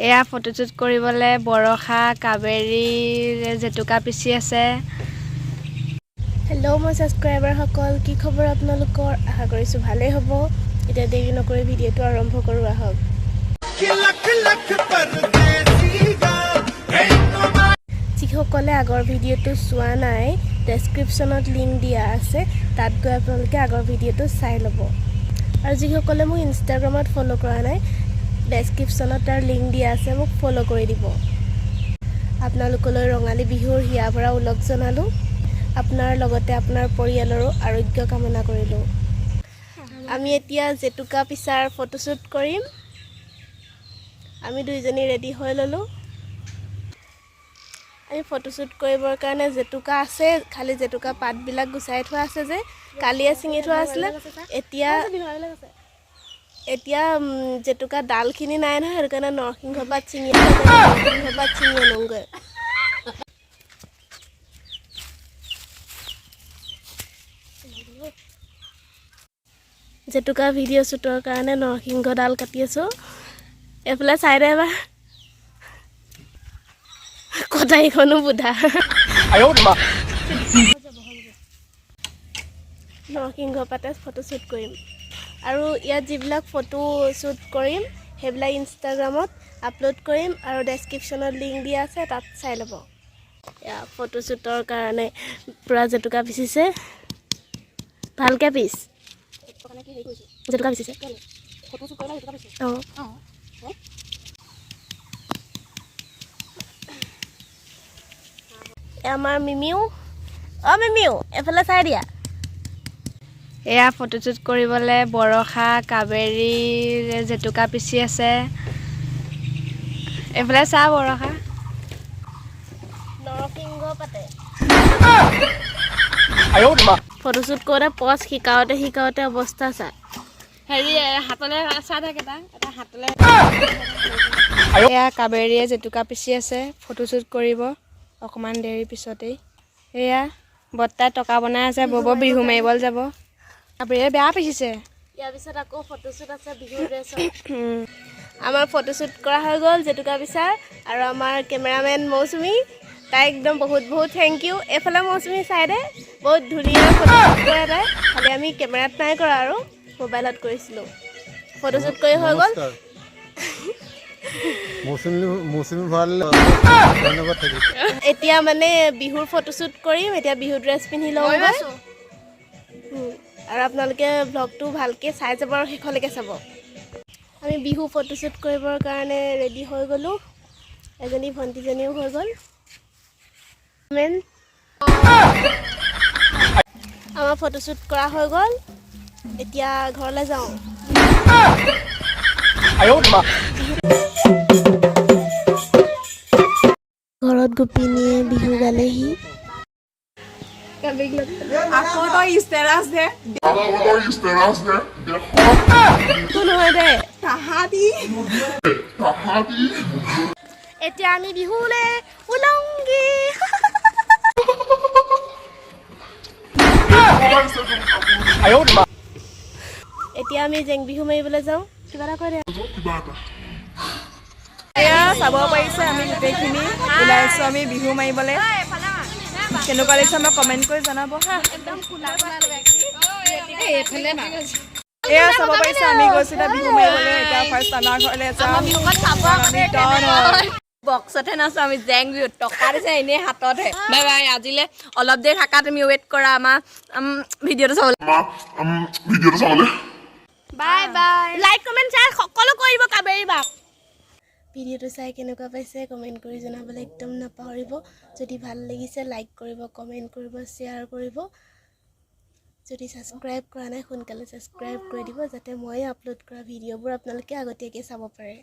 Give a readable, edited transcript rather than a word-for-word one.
এয়া ফটোশ্বুট কৰিবলৈ বৰষা, কাবেৰী জেতুকা পিচি আছে। হেল্ল' মই ছাবস্ক্ৰাইবাৰসকল, কি খবৰ আপোনালোকৰ? আশা কৰিছোঁ ভালেই হ'ব। এতিয়া দেৰি নকৰি ভিডিঅ'টো আৰম্ভ কৰোঁ আহক। ਲੱਖ ਲੱਖ ਪਰਦੇਸੀ ਗਾ। যিসকলে আগৰ ভিডিঅ'টো চোৱা নাই, ডেছক্ৰিপশ্যনত লিংক দিয়া আছে, তাত গৈ আপোনালোকে আগৰ ভিডিঅ'টো চাই ল'ব। আৰু যিসকলে মোক ইনষ্টাগ্ৰামত ফ'ল' কৰা নাই, ডেছক্ৰিপশ্যনত তাৰ লিংক দিয়া আছে, মোক ফ'ল' কৰি দিব। আপোনালোকলৈ ৰঙালী বিহুৰ হিয়া ভৰা ওলগ জনালোঁ। আপোনাৰ লগতে আপোনাৰ পৰিয়ালৰো আৰোগ্য কামনা কৰিলোঁ। আমি এতিয়া জেতুকা পিছাৰ ফটোশ্বুট কৰিম। আমি দুইজনী ৰেডি হৈ ল'লোঁ। আমি ফটোশ্বুট কৰিবৰ কাৰণে জেতুকা আছে, খালি জেতুকা পাতবিলাক গুচাই থোৱা আছে যে কালিয়ে ছিঙি থোৱা আছিলে। এতিয়া এতিয়া জেতুকা ডালখিনি নাই নহয়, সেইটো কাৰণে নৰসিংহ পাত ছিঙি, নৰসিংহ পাত ছিঙি আনোগৈ। জেতুকা ভিডিঅ' শ্বুটৰ কাৰণে নৰসিংহ ডাল কাটি আছোঁ। এইফালে চাই দে এবাৰ, কটাৰীখনো বুধা। 哎呦我的妈！ নৰসিংহ পাতে ফটোশ্বুট কৰিম আৰু ইয়াত যিবিলাক ফটো শ্বুট কৰিম, সেইবিলাক ইনষ্টাগ্ৰামত আপলোড কৰিম আৰু ডেছক্ৰিপশ্যনত লিংক দিয়া আছে, তাত চাই ল'ব। এয়া ফটোশ্বুটৰ কাৰণে পূৰা জেতুকা পিচিছে। ভালকৈ পিচ, জেতুকা পিচিছে। অঁ, আমাৰ মিমিও, অঁ মিমিও, এইফালে চাই দিয়া। এয়া ফটোশ্বুট কৰিবলৈ বৰষা, কাবেৰী জেতুকা পিচি আছে। এইফালে চা বৰষা। নৰসিংহ পাতে। 哎呦我的妈！ photoshoot কৰোঁতে পজ শিকাওঁতে শিকাওঁতে অৱস্থা চা। হেৰি, হাতলৈ চাই থাক, এটা এটা হাতলৈ। এয়া কাবেৰীয়ে জেতুকা পিচি আছে, ফটোশ্বুট কৰিব অকণমান দেৰি পিছতেই। এয়া বৰ্তাই টকা বনাই আছে, বব বিহু মাৰিবলৈ যাব। কাবেৰীয়ে বেয়া পিচিছে। ইয়াৰ পিছত আকৌ ফটোশ্বুট আছে বিহুৰ ড্ৰেছত। আমাৰ ফটোশ্বুট কৰা হৈ গ'ল জেতুকা বিচাৰ। আৰু আমাৰ কেমেৰামেন মৌচুমী, তাই একদম বহুত বহুত thank U. এইফালে মৌচুমী চাই দে, বহুত ধুনীয়া ফটোশ্বুট কৰে তাই। খালি আমি কেমেৰাত নাই কৰা আৰু মোবাইলত কৰিছিলোঁ। ফটোশ্বুট কৰি হৈ গ'ল। নমস্কাৰ মৌচুমী, মৌচুমী ভৰালে ধন্যবাদ থাকিল। এতিয়া মানে বিহুৰ ফটোশ্বুট কৰিম। এতিয়া বিহু ড্ৰেছ পিন্ধি লওঁগৈ আৰু আপোনালোকে ভ্লগটো ভালকৈ চাই যাব আৰু শেষলৈকে চাব। আমি বিহু ফটোশ্বুট কৰিবৰ কাৰণে ৰেডি হৈ গ'লোঁ। এজনী ভণ্টিজনীও হৈ গ'ল। মেন আমাৰ ফটোশ্বুট কৰা হৈ গ'ল, এতিয়া ঘৰলৈ যাওঁ। 哎呦我的妈！ ঘৰত গোপিনীয়ে বিহু গালেহি। আকৌ তই ষ্টেটাছ দে। একো নহয় দে। তাহাঁতি। এতিয়া আমি বিহুলে ওলাওঁগে। 哎呦我的妈！ এতিয়া আমি জেং বিহু মাৰিবলৈ যাওঁ। কিবা এটা কৈ দে। এয়া চাব পাৰিছে, আমি গোটেইখিনি ওলাইছোঁ, আমি বিহু মাৰিবলৈ। কেনেকুৱা লাগিছে আমাক কমেণ্ট কৰি জনাব হা। এয়া চাব পাৰিছে, আমি গৈছোঁ এতিয়া বিহু মাৰিবলৈ। এতিয়া ফাৰ্ষ্ট আমাৰ ঘৰলৈ যাম আমি। ডন হয়। বক্সতহে নাচো আমি জেং বিহুত। টকা দিছে এনেই হাততহে। বাই বাই আজিলে। অলপ দেৰি থাকা তুমি, ৱেইট কৰা আমাৰ ভিডিঅ'টো চাবলৈ। ভিডিঅ'টো চাবলৈ। Bye bye, like comment share সকলো কৰিব কাবেৰী বাক। ভিডিঅ'টো চাই কেনেকুৱা পাইছে কমেণ্ট কৰি জনাবলৈ একদম নাপাহৰিব। যদি ভাল লাগিছে লাইক কৰিব, কমেণ্ট কৰিব, শ্বেয়াৰ কৰিব। যদি ছাবস্ক্ৰাইব কৰা নাই, সোনকালে ছাবস্ক্ৰাইব কৰি দিব, যাতে মই আপলোড কৰা ভিডিঅ'বোৰ আপোনালোকে আগতীয়াকৈ চাব পাৰে।